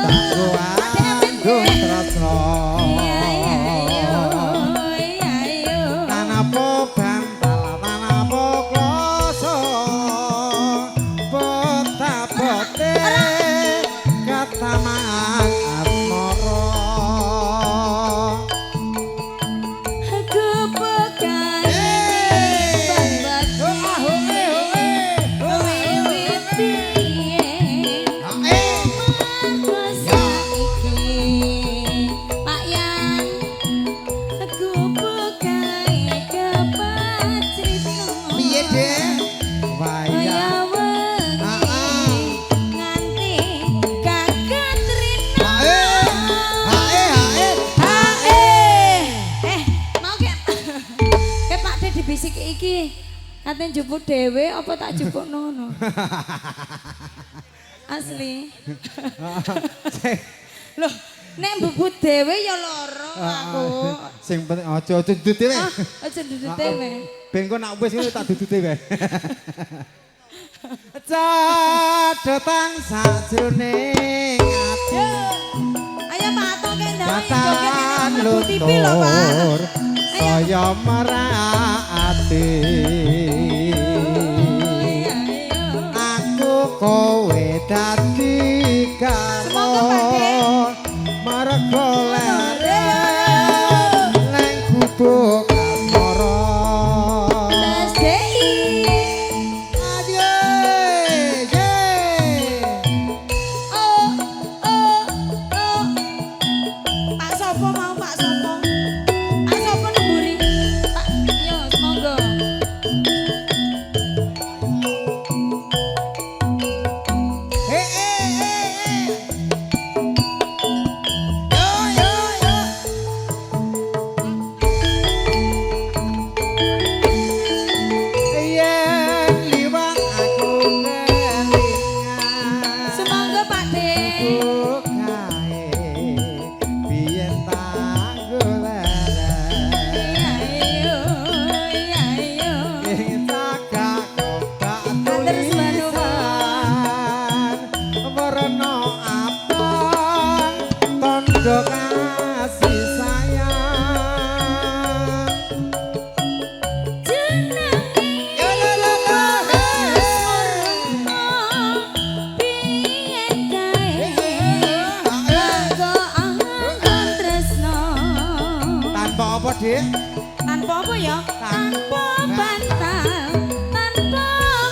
Tanggo anggung tresno. Tanapa bantal tanapa kloso botabote kataman asmara. Piye, Dek? Wayah Nganti kaget rino. Hae, hae, hae, hae. Eh, mau ke ke Pak De dibisiki iki. Kate njupuk dhewe apa tak jupuk nono? Asli. Loh, nek mbubut dhewe ya lara aku. Sing penting aja aja dudut dhewe. Ah, aja dudut dhewe. Ben kok nak wis ngono tak dudut dhewe. Cadetan sajroning ati. Ayo Pak Ato ke ndang joget Datan mlebu TV lho, Pak. luntur saya merak ati. Aku kowe dadi Semoga, Pak De. karo mergo leren nang gubuk asmara. Mas Dei. Ayo, ye. Oh, oh, oh. Pak Sopo mau Pak Sopo? Pak Sopo nemburi. Pak, yo semoga. Eh, eh, eh, eh. Yo, yo, yo. Yen liwat aku kelingan. Semoga Pak De. Kae biyen tak goleren. Ayo, ayo. Ing cagak kobak Terus manu, tulisan werna abang tondo kasih sayang. Jenenge Yo lo lo lo he. piye kae? Mergo anggon tresno. Tanpa apa, Dik? Tanpa apa ya? Tanpa bantal, tanpa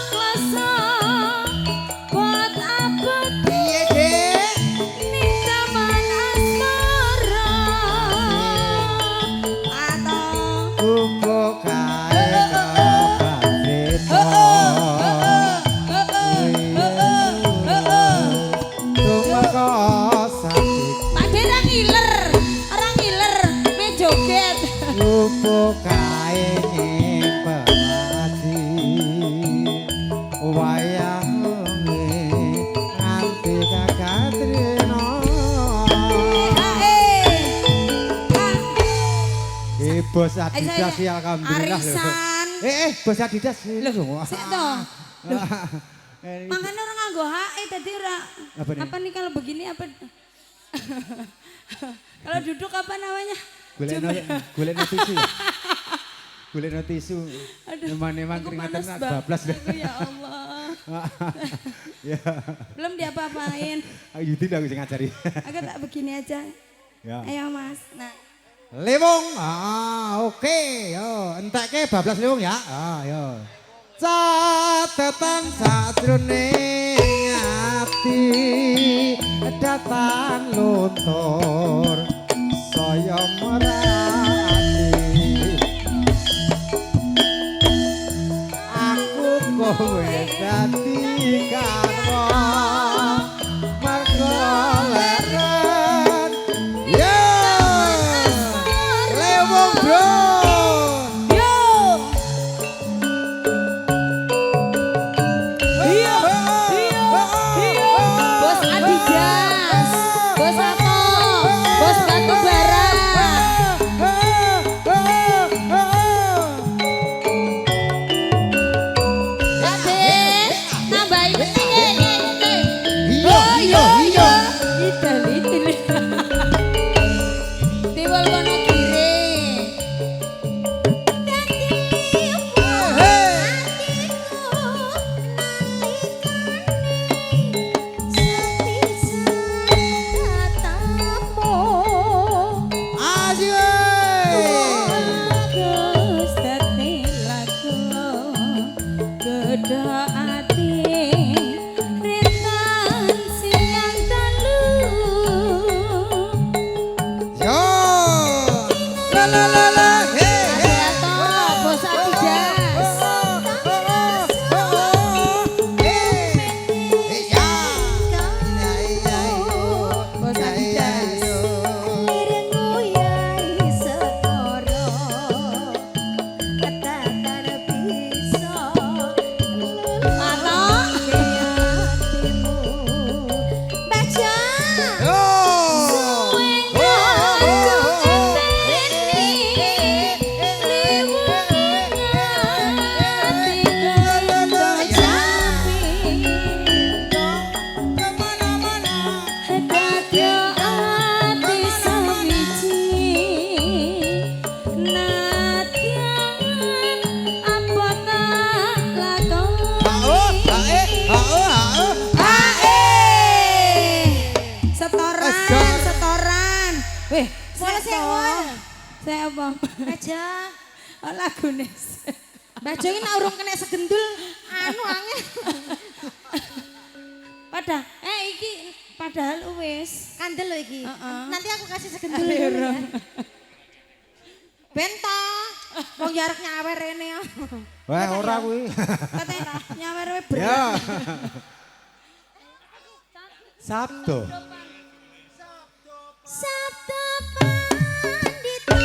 kloso. Buat apa Piye, Dik? ning taman asmara? Atau Gubuk kae kebak crita. Tumeka saiki Pak De ora ngiler, ora ngiler, me joget. Gubuk kae nyimpen ati. Wayah wengi nganti kakatrina. Eh, bos Adidas ya alhamdulillah lho. Arisan. Eh, bos Adidas. Loh, sik to. Loh, Eh, makanya orang nganggo HE tadi ora. Apa nih? Apa nih kalau begini apa? Kalau duduk apa namanya? Golekno golekno tisu. Golekno tisu. Aduh, Eman-eman aku keringetan panas banget. bablas. Aku, ya Allah. Ya. Belum diapa-apain. Aku Yudin aku sing ngajari. Aku tak begini aja. Ya. Ayo Mas. Nah, Lewung. Ah, oke. Yo, entekke bablas lewung ya. Ah, yo. Catetan sajroning ati datan luntur saya merati. Aku kowe dadi garwa mergo leren. Yo! Lewung, Bro. Yo. Iya, iya, iya. Bos Adidas, bos apa? Bos batu bara. Medali cilik. Tiwul Wonogiri. Aja. Oh, lagune. Mbah Jo iki nek urung kena segendul anu angel. Padahal iki padahal wis kandel lho iki. Nanti aku kasih segendul dulu ya. Ben ta. Wong ya arep nyawer rene. Wah, ora kuwi. Kate nyawer wae berat. Sabdo. Sabdo pandita.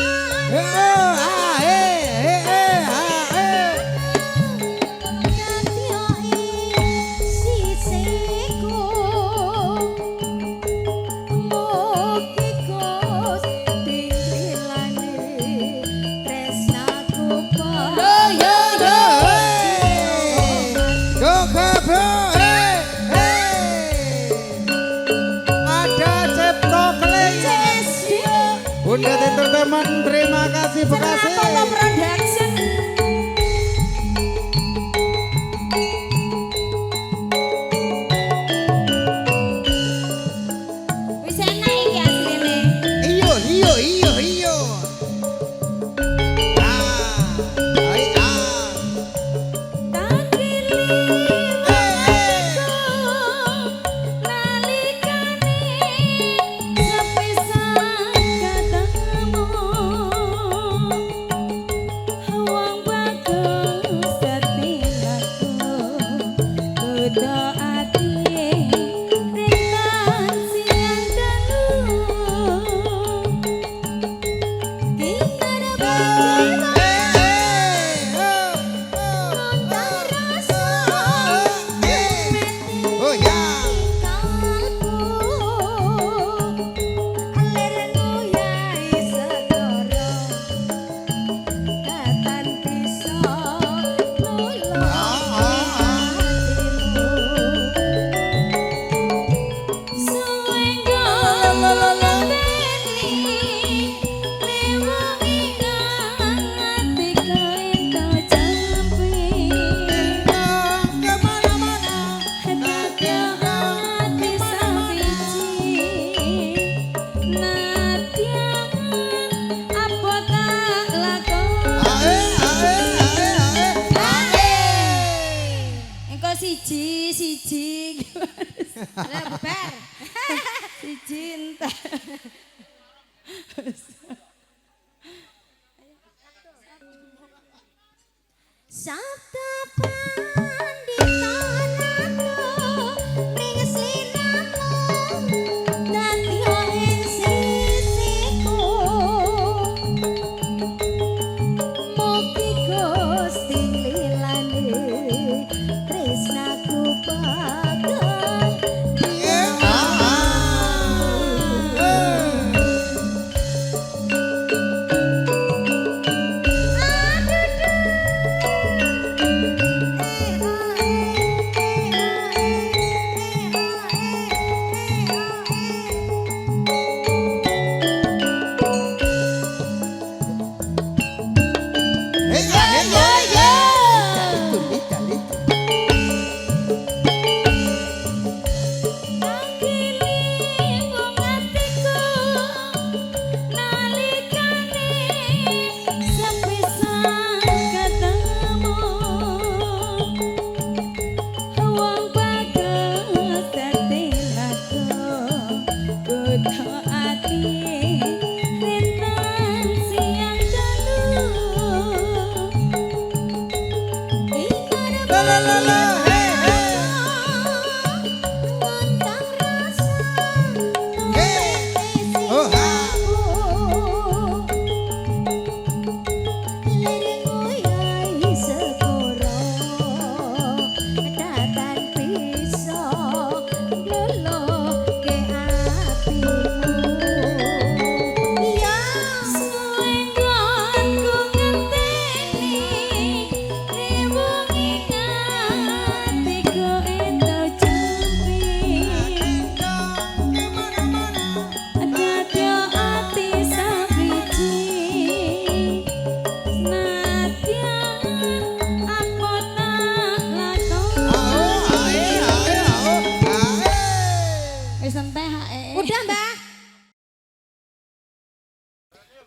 Bunda Entertainment, terima kasih Bekasi. Ceratono Production. Wis enak iki asline. Iyo iyo iyo iyo. Ah, ai ah. Siji Lah bubar. Siji entek. Sabda pandita ratu ning sliramu dadi ing sisiku. Mugi Gusti nglilani tresnaku bakal. Aduh.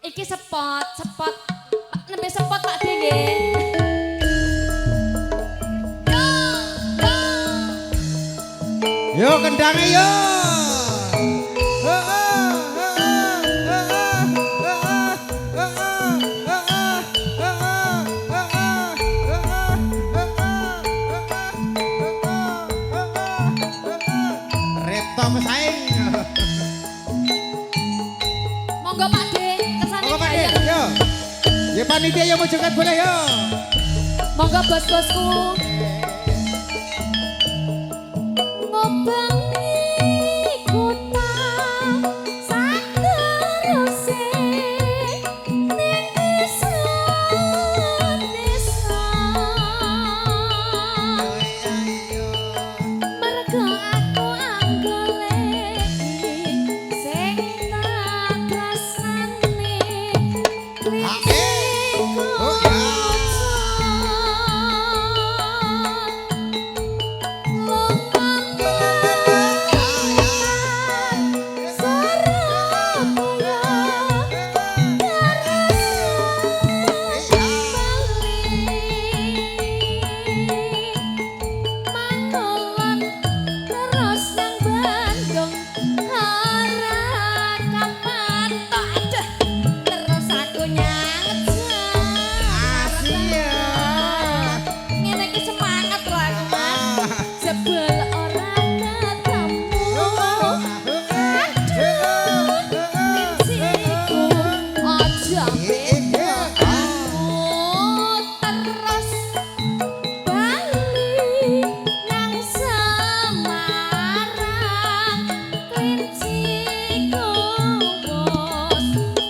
Iki sepot, sepot. Pak, nembe sepot, Pak De, nggih. Yo, yo. Yo kendange yo. Heeh, heeh, heeh, heeh, heeh, heeh, heeh, heeh, heeh, heeh, heeh, heeh. Repto pesaing. Monggo, Pak De, kersane Monggo, Pak De, gayeng. Yo. Ya, panitia yang mau joget boleh yo. Monggo, bos-bosku. Ngubengi kutha sateruse ning desa desa, mergo aku anggoleki sing tak tresnani. Oh, ya. Surabaya terus bali, Mangolon terus nang Bandung ora kapatok. Aduh, terus aku nyang Asia. Ngene iki semangat lho aku, Mas. Jebul ora ketemu. Aduh, prinsipku aja beda, aku terus bali nang Semarang, klinciku wis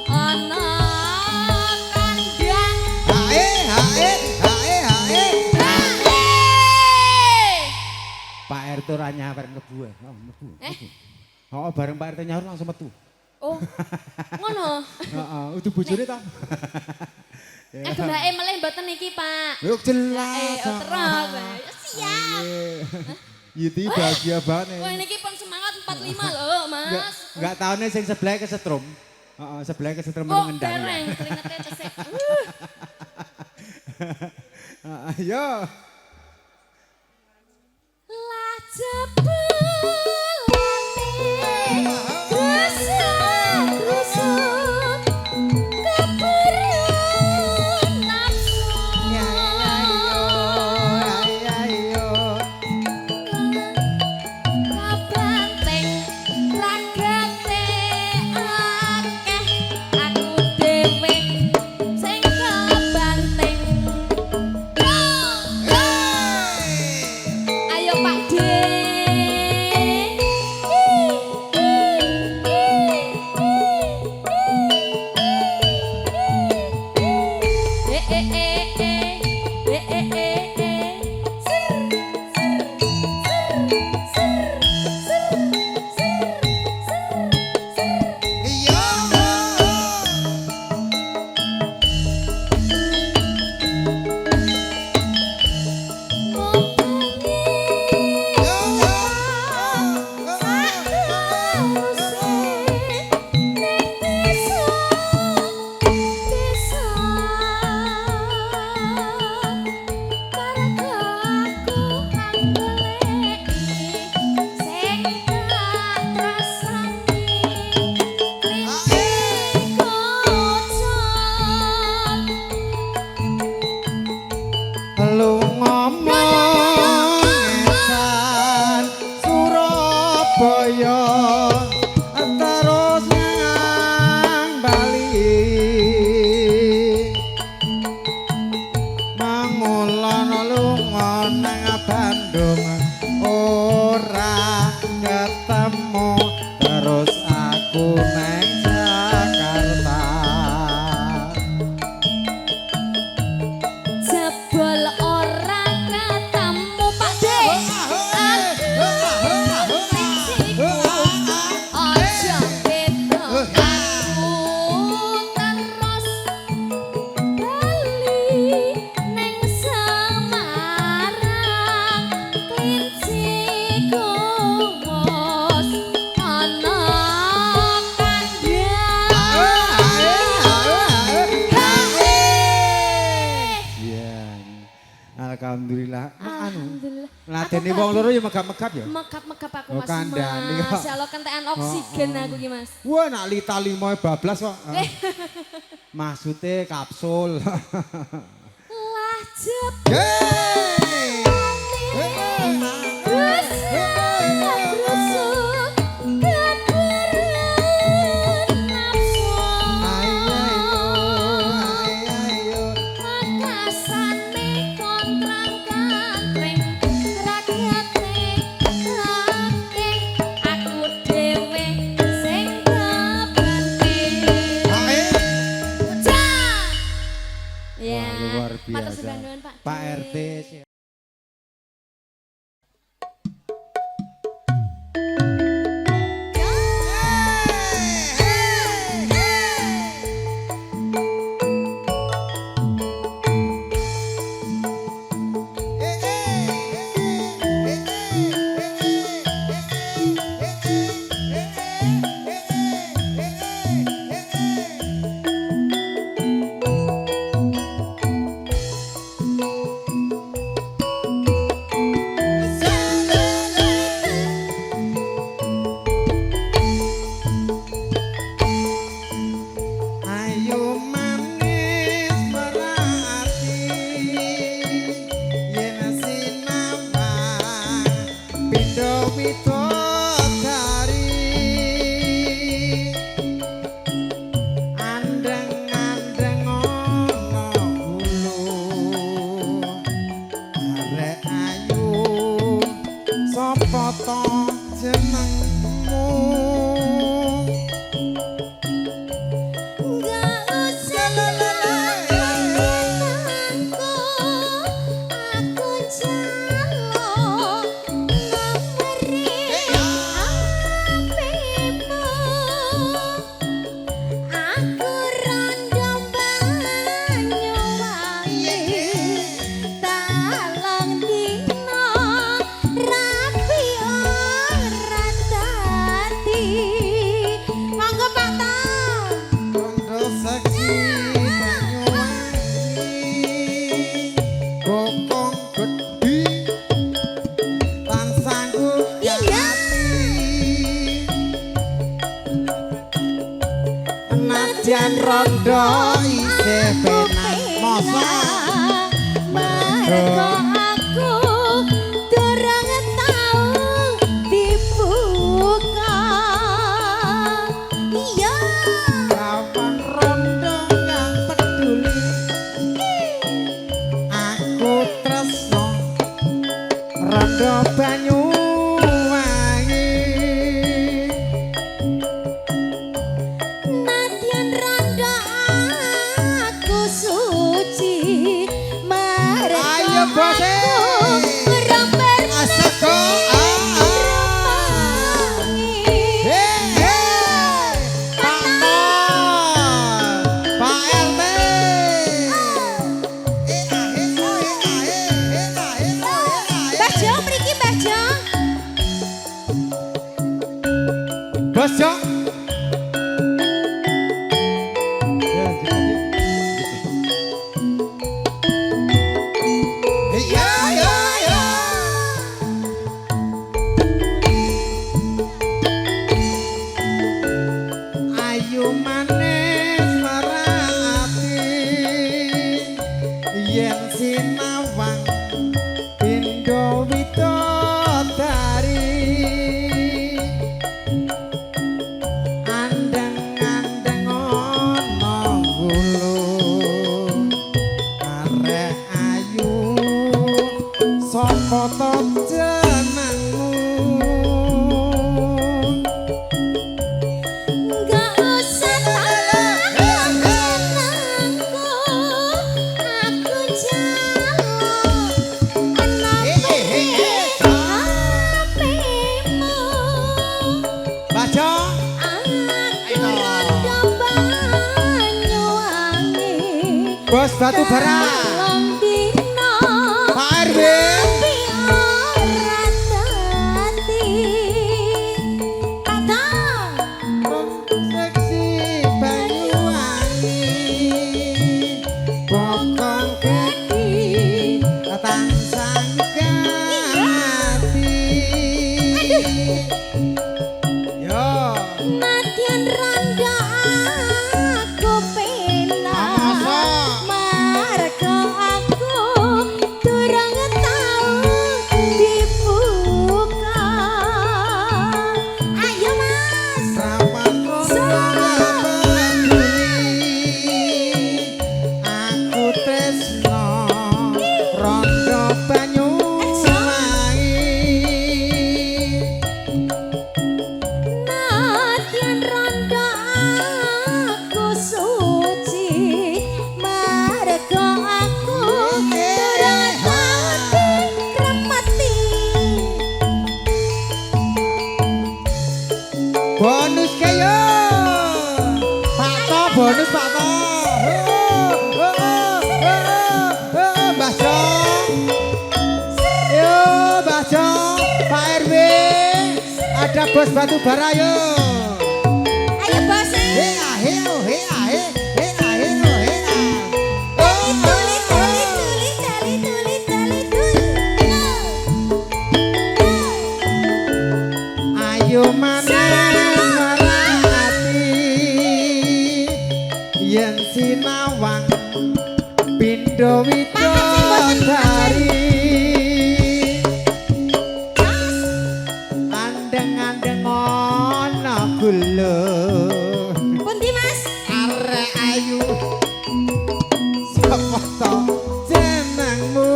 ana kandang. Hae hae hae hae. Hae. Pak RT ora nyawer, mlebu ae. Oh, mlebu. Eh? Mlebu. Oh, bareng Pak RT nyaur langsung metu. Oh, ngono. Heeh, udu bojone ta. Eh, gembake melih mboten niki, Pak? Yuk jelas. Eh, oh, terus. Siap. Yiti bahagia banget. Wah, niki pun semangat 45 loh, Mas. Enggak tahu nih sing sebelah kesetrum. Heeh, sebelah kesetrum Oh, ngendang. dereng keringetnya tesik. Heeh, yo. Lah jebulane grusak-grusuk keburuan nafsu. Ya ya yo, ya yo. Kabanting ragate akeh, aku dhewe sing kebanting. Yo, yo. Ayo, Pak De. Eh eh eh eh eh eh eh eh. Ser ser ser ser ser ser ser. Iya. Ngubengi sateruse ning desa desa, mergo aku anggoleki sing tak tresnani, klinci kocok. Lunga ngesan Surabaya terus nang Bali, Mangulon lunga nang Bandung ora ketemu, terus aku nang Jakarta. Jebul ora ketemu, Pak De. Aduh, prinsipku aja beda, aku terus bali neng Semarang, klinciku wis ana. Alhamdulillah. Anu. Alhamdulillah. Ngladeni wong loro ya megap-megap ya. Megap-megap aku Oh, Mas. kandhani kok. Mas, ya Allah kentekan oksigen aku ki Mas. Wah, nak lita limo bablas kok. Maksude kapsul. Lah jep. Yeay. Rusuk keberen nafsu. Ayo, ayo. Makasane kontrang kantring rakyate akeh aku dhewe sing kebati. Ayo. Ya, Wah, luar matur biasa. sembah nuwun, Pak. Pak RT. Ayo manis merati yen sinawang pindho widodari andeng-andeng ana gulu arek ayu sapa to jenengmu? Enggak usah aku, aku njaluk nomere HP-mu. Aku rondo Banyuwangi, talang dina rapi ora dadi. Monggo Pak Tom. Rondo seksi Banyuwangi bokong gedhi lan sanggup Iya. Nadyan rondo isih penak masa Mergo aku durung tau dibuka. Iya. Kawan rondo gak peduli aku tresno rondo Banyuwangi. Nadyan rondo aku suci. Mergo Ayo, Bos. aku kurang Asako ah, ah. bersih. Hei, hei. Pak Mon, Pak RT. Eh, ah, eh, oh, eh, ah, eh, eh, ah, eh, oh, eh, ah, eh. Mbah Jo mriki Mbah Jo. Bos Jo. Ya, lanjut, lanjut. Ya, ya, ya. Ayu manis marati yen sinawang pindho widodari andeng-andeng ana gulu arek ayu sapa to jenengmu? Enggak usah takon jenengku, aku njaluk nomere HP-mu. Baca. Aku rondo Banyuwangi. Bos batu bara. Telung dina Pak RW. rapi ora dadi. Padang. Seksi Banyuwangi bokong Gedhi tansah Bonus Pak To. Mbah Jo. Yo, Mbah Jo, Pak RW. Ada bos batu bara yo. Ayo bos. He ah he oh he ah he he ah he oh he ah. Tuli tuli tuli tali tuli tali tuli. Ayo maneh marang ati yen sinawang pindha widodari andeng-andeng ana gula Pundi Mas? Arek ayu sapa to jenengmu?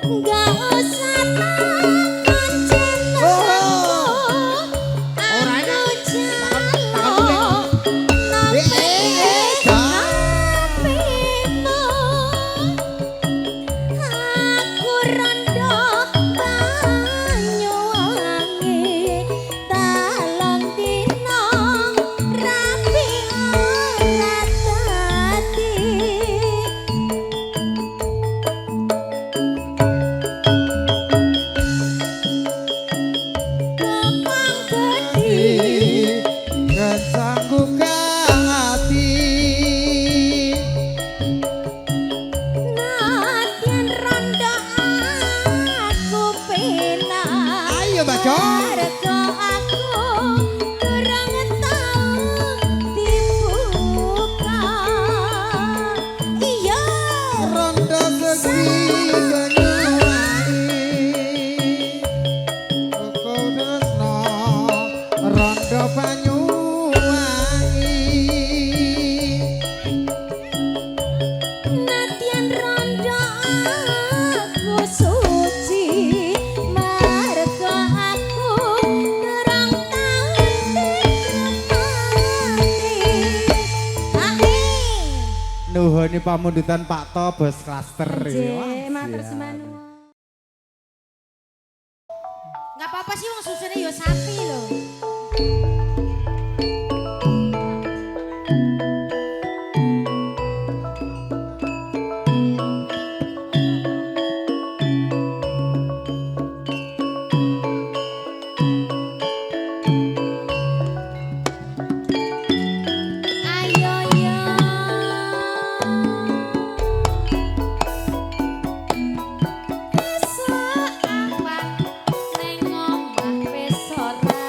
Enggak usah takon jenengku. Oh. Ora Aku enak. jaluk Eh, eh, eh, Kak. nomor Aku rondo Banyuwangi talong dina rapi ora dadi. Bokong gedhi Kesanggu ati nadyan rondo aku penak. Ayo Mbak Jo. Mergo aku kurang tau dibuka. Iya. Rondo segi Banyuwangi Koko tresno rondo Banyuwangi Nadyan rondo aku suci mergo aku kurang tau dikrepati. Ae. Nuhuni pamundutan Pak To bos klaster. Nggih, matur sembah nuwun. Enggak apa-apa sih wong susune ya sapi lho. Ayo yo. Seawan neng omah pesoran.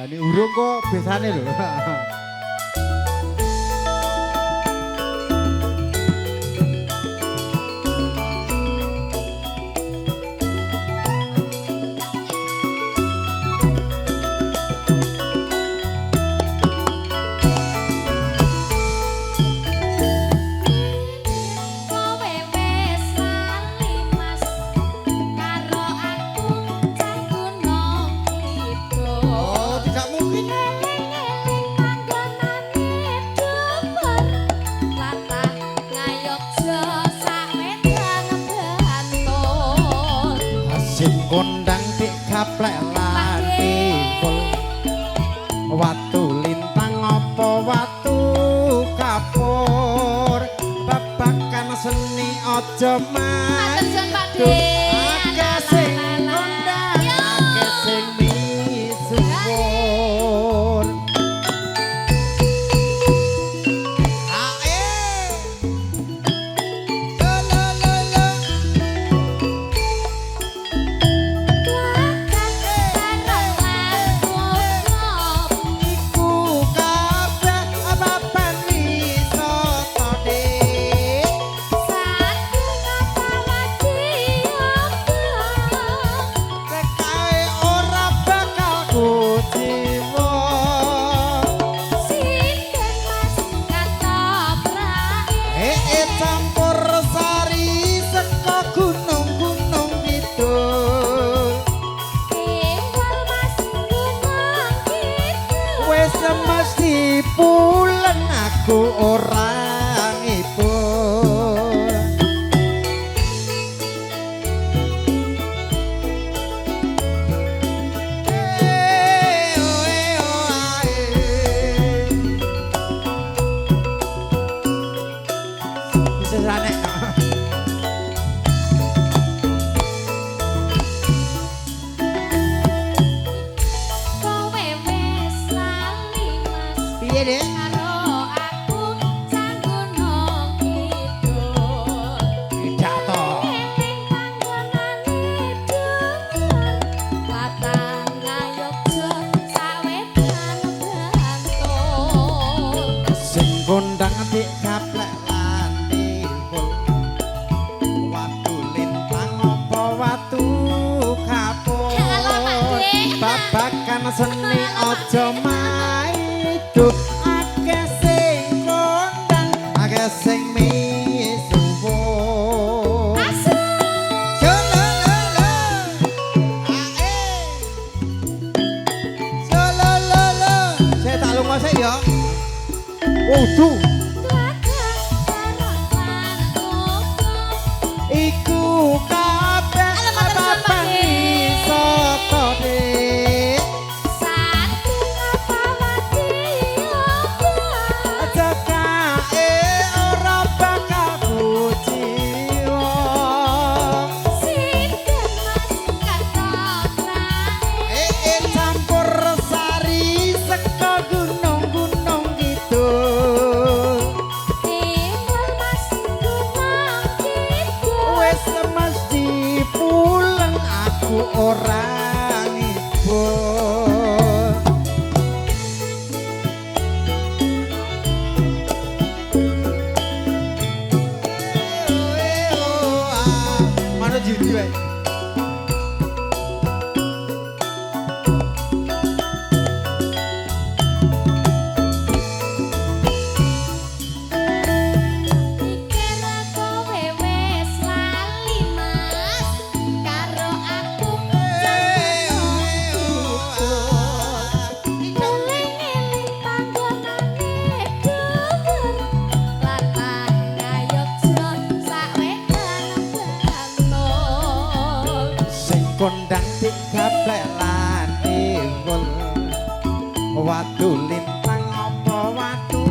Kandhane urung kok besane lho. Kowe wis lali Mas karo aku cah Gunung Kidul. Oh, tidak mungkin. Eling-eling panggonane dhuwur latah ngayogja sawetang Bantul. Sing kondang dik gaplek lan timbul. Watu lintang apa watu kapur. Babakan seni aja Matur suwun Pak maido. De. Akeh sing kondang, akeh sing misuwur. Ae. Lo lo lo lo. Iku kabeh papan wisata Dik. Tekae ora bakal kuciwa. Eh campur sari saka gunung-gunung kidul. Wis mesti pulen aku ora ngibul. Eh, oh, eh, oh, ae. Bisa ranek. Kowe wis lali Mas Piye, Dek? karo aku cah Gunung Kidul. Tidak toh. Eling panggonane dhuwur latang ngayogja sawetan Bantul. Sing kondang dik gaplek lan timbul. Watu lintang apa watu kapur. Halo, Pak Dik. Babakan seni aja maido. Akeh sing kondang, akeh sing misuwur. Asu. Yo lo lo lo. Ae. Yo lo lo lo. Saya tak lunga sik ya. Waduh. Latang karo lan tutup. Iku kabeh Halo, matur suwun, Pak papan Dik. wisata Dik. Satu apa wati apa? Cekake ora bakal kuciwa. Sinden Mas katoprake. Eh campur sari saka gunung-gunung kidul. Timbul Mas Gunung Kidul. Wis mesti pulen aku ora ngibul. Mana judi wae. Pikir kowe wis lali Mas karo aku Eling-eling panggonane dhuwur latah ngayogja sawetan Bantul. Sing kondang dik gaplek lan timbul. Watu lintang apa watu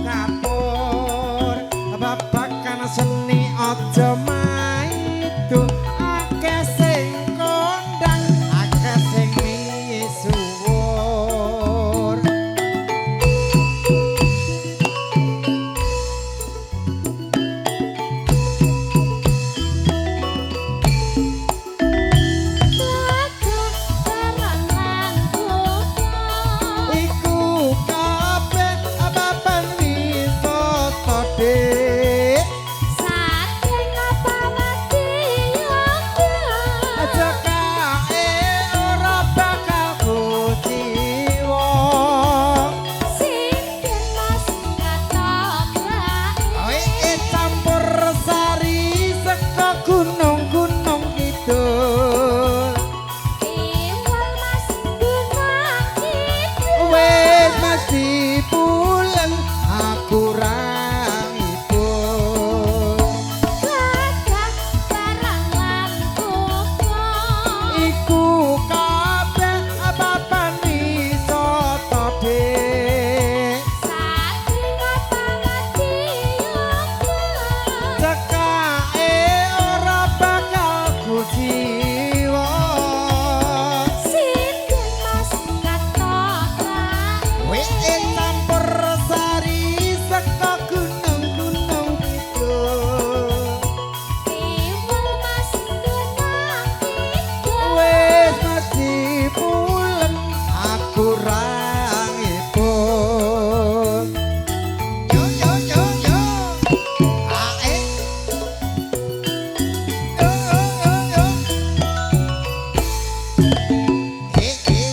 kapur. Babakan seni aja maido. Akeh sing kondang, akeh sing misuwur. Latah karo lan tutup. Cekake ora bakal kuciwa. Sinden Mas katok rae. Wis campur sari saka gunung-gunung kidul. Tiwul Mas gunung kidul. Wis mesti pulen aku ra ngipun. Yo yo yo yo. Ae. Yo yo yo yo. Eh eh.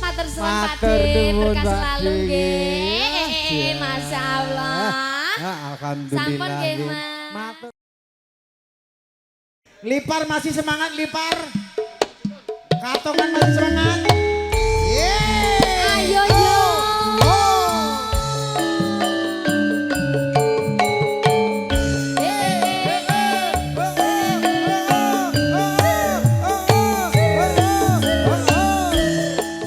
Matur suwun Pak Matur De, nuwun, berkah Pak selalu De. nggih. Masya Allah. Ah, alhamdulillah. Sampun nggih, Nggih. Mas. Matur. Lipar masih semangat, Lipar. Katongan masih semangat. Yeay. Ayo yo. Oh. Eh, eh, eh.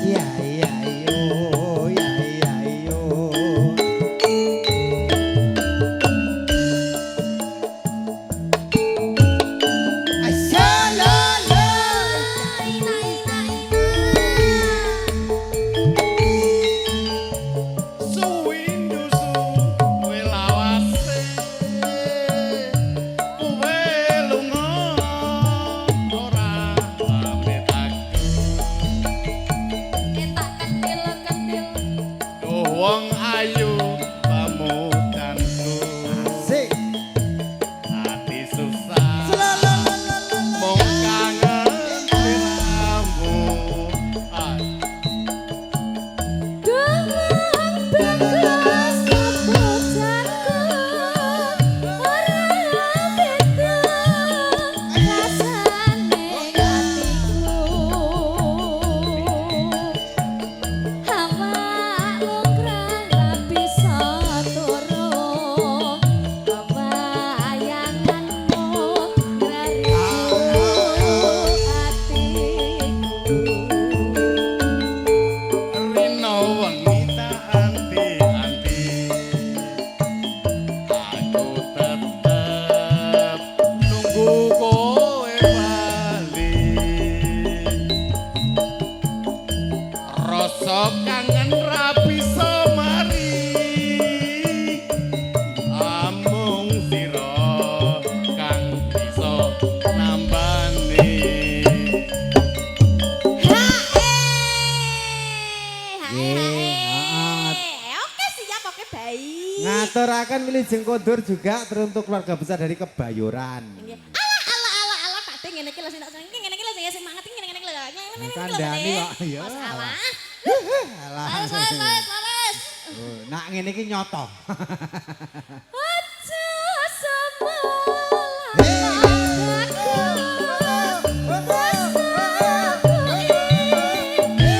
Iya iya iyo, iya iya iyo. Asyalala. Ina ina ina. Suwindu suwe lawase kowe lunga ora pamit aku. Ketak kentil kentil. Duh wong ayu pamutanku. Asik. Ati susah Selalalala. mung kangen sliramu. Ah. Demang bagus kepujanku ora beda rasane atiku. Awak lungkrah ra bisa turu, kebayanganmu ngrariku atiku. Rino wengi tak anti-anti, aku tetep nunggu kowe bali. Rasa kangen ra bisa mari, amung sira kang bisa nambani. Hae. Hae Nggih, hae. Oke siap, oke baik. Ngaturaken wilujeng kondur juga teruntuk keluarga besar dari Kebayoran. Nggih. Ala ala ala ala Pak De, ngene iki lho sing tak seneng, ngene iki lho sing semangat, ngene ngene iki lho. Ngene iki lho. Kandhani kok, ya. Masalah. Alah. Laris laris laris laris. Oh, nak ngene iki nyoto. Aja semalam aku rasaku iki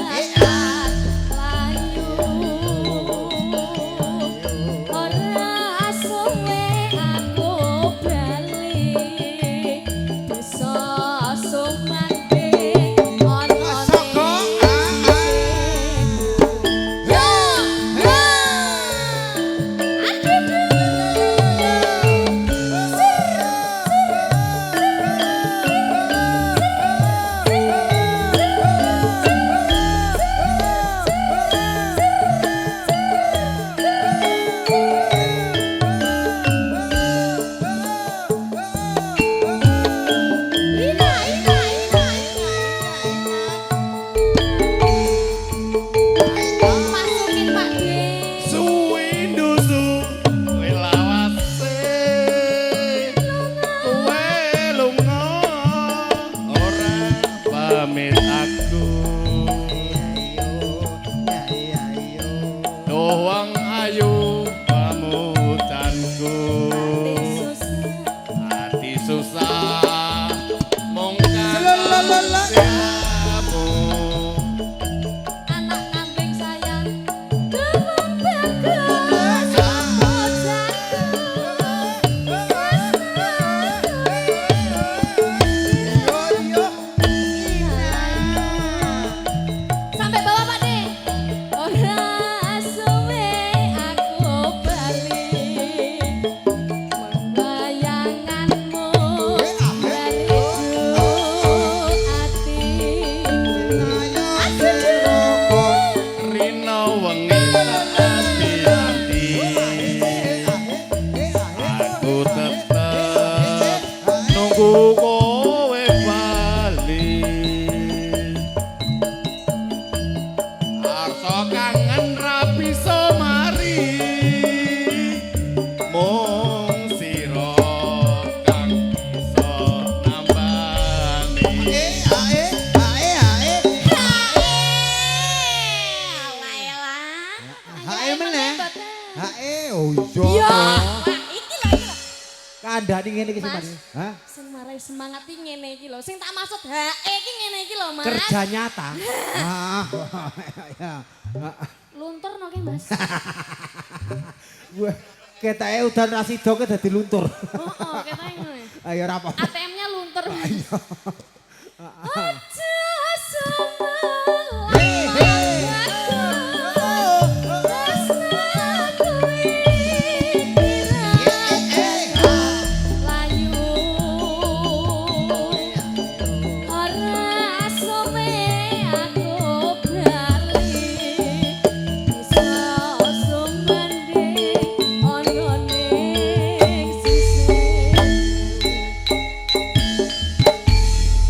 bakal layu. Ora suwe aku bali, bisa sumandhing ana Saka, ning Yo, yo. Aduh, Ina, ina, ina, ina. Masukin Pak De. Suwindu suwe lawase kowe lunga ora pamit aku. Duh wong ayu pamutanku. Ati susah mung kangen sliramu. Anak kambing sayang, demang bagus, bojanku, tresnaku. Sampai bawah Pak De. Ora suwe aku bali. Nunggu kowe bali. Arsa kangen ra bisa mari. Mung sira kang bisa nambani. Eh, ae, ae, ae. Hae meneh. Hae, oh iya. Ya. Wah, iki lho, iki lho. Kandhani ngene iki sing Mas. mari. Hah? Sing marai semangat iki ngene iki lho. Sing tak maksud hae iki ngene iki lho, Mas. Kerja nyata. Ah. Ya. Luntur no ke, Mas. Wah, ketake udan ra sida ke dadi luntur. Heeh, ketoke ngono. Ayo ora apa-apa. ATM-nya luntur. Aja Hei, hei. Layu ora suwe aku bali bisa sumandhe ana ning sisih.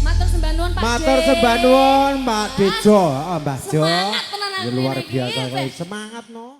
Matur sembah nuwun Pak Matur J. sembah nuwun Pak Dejo, heeh Mbah Jo. Semangat tenan Ya aku luar ini iki. biasa kok semangat no.